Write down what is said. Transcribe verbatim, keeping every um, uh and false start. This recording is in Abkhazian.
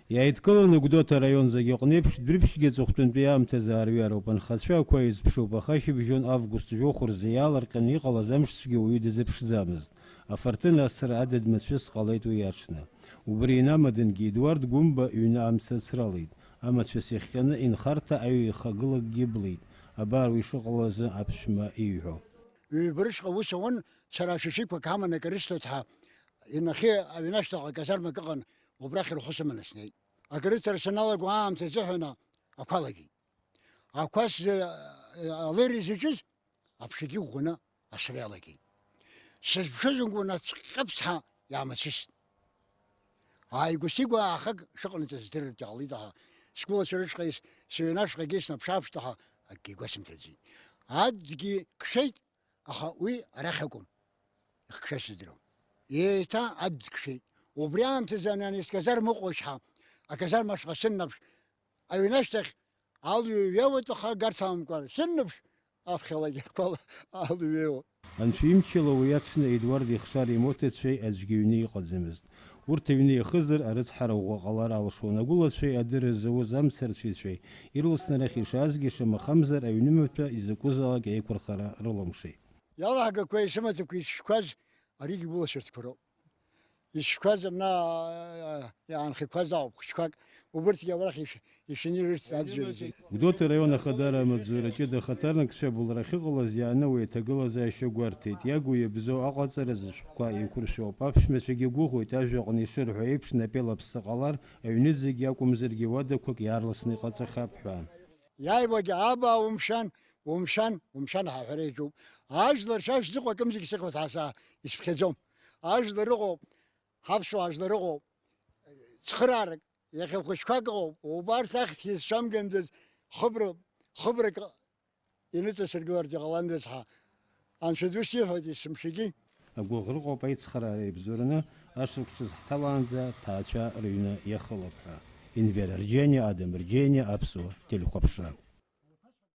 Иааидкыланы Гәдоуҭа араион зегьы аҟны еиԥш, дәырԥшьгьы аҵыхәтәантәи аамҭазы аарҩароуп. Анхацәа ақәа еизԥшуп, аха ашьыбжьон август жәохә рзы иаалырҟьаны иҟалаз амшцәгьа уаҩы дазыԥшӡамызт. Афырҭын асра адыд-мацәыс ҟалеит уи аҽны. Убри инамадангьы Едуард Гәымба ҩны амца ацралеит. Амацәыс иахҟьаны инхарҭа аҩеихагылакгьы блит. Абар уи шыҟалазы аԥшәма ииҳәо. Ҩба рышҟа аус ауан, сара ашәишықәак ҳаманы акы рысҭоит ҳәа, инахьхьи аҩны ашьҭахь аказармак ыҟан, убрахь рхәы сыманы снеит. Акрыҵара саналаго аамҭа азыҳәан ақәа алагеит. Ақәа сзы, алеира изаҿыз аԥшагьы ӷәӷәаны асра иалагеит. Сызԥшызымкуа наҵҟьаԥсҳа иаамацәыст. Ааигәа-сигәа аахак шыҟанаҵаз здырыртә иҟалеит, аха сгәылацәа рышҟа ес-, сыҩнашҟагьы снаԥш-ааԥшит, аха акгьы игәасымҭаӡеит. Адгьы кшеит, аха уи арахь акәым, ихкшаз сыздыруам. Еиҭа адгьы кшеит. Убри аамҭазы ани ани сказарма ыҟоушь ҳәа, аказарма ашҟа сыннаԥш, аҩны ашьҭахь алҩа ҩеиуеит, аха гарц аламкәа сыннаԥш, аԥхьалагьы ақәа алҩа ҩеиуа. Анцәа имчала уи аҽны Едуард ихшара имоҭацәеи аӡәгьы аҩны иҟаӡамызт. Урҭ аҩны иахызар, арыцҳара ӷәӷәа ҟалар алшон. Агәылацәеи адырра зауз амцарцәеицәеи ирласны арахь ишаазгьы, шамахамзар, аҩнымаҭәа изакәызаалак аиқәырхара рылымшеит. Иалаагақәеи сымаҭәақәеи ишшәқәаз аригьы гәылашьырҭқәа роуп. Ишшәқәаз абна, а, а, иаанхақәаз ауп, хәыҷқәак. Убырҭгьы абрахь иш-, ишәаны ирырҭеит аӡәӡәаразы. Гәдоуҭа араион ахадара амаҵзура ҷыда ахаҭарнакцәа абылра ахьыҟалаз иааны уи аҭагылазаашьа гәарҭеит. Иагу иабзоу аҟаҵаразы ашәҟәқәа еиқәыршәоуп. Аԥшәмацәагьы гәыӷуеит, ажәаҟны ишырҳәо еиԥш, напел аԥсы ҟалар, аҩныҵегьы акәымзаргьы уадақәак иаарласны иҟаҵахап ҳәа. Иааибагьы абаа умшәан, умшәан, умшәан ҳәа аҳәара иаҿуп. Ажәлар шәа шәзыҟоу акымзарак сыхьуеит ҳәа са исыԥхьаӡом. Ажәлар ыҟоуп, ҳаԥсуаа жәлар ыҟоуп, цхыраарак, иахьа хәыҷқәак ыҟоуп, убарҭ ахьҭа исцәамгандаз хыбра, хыбрак иныҵасыргыларц иҟаландаз ҳәа, Анцәа ду сиҳәоит есымшагьы. Агәыӷра ыҟоуп аицхыраара ибзоураны, ашықәс ҿыц ҳҭалаанӡа ҭаацәа рыҩны иахылап ҳәа. Енвер Арџьениа, Адам Рџьениа, Аԥсуа телехәаԥшра.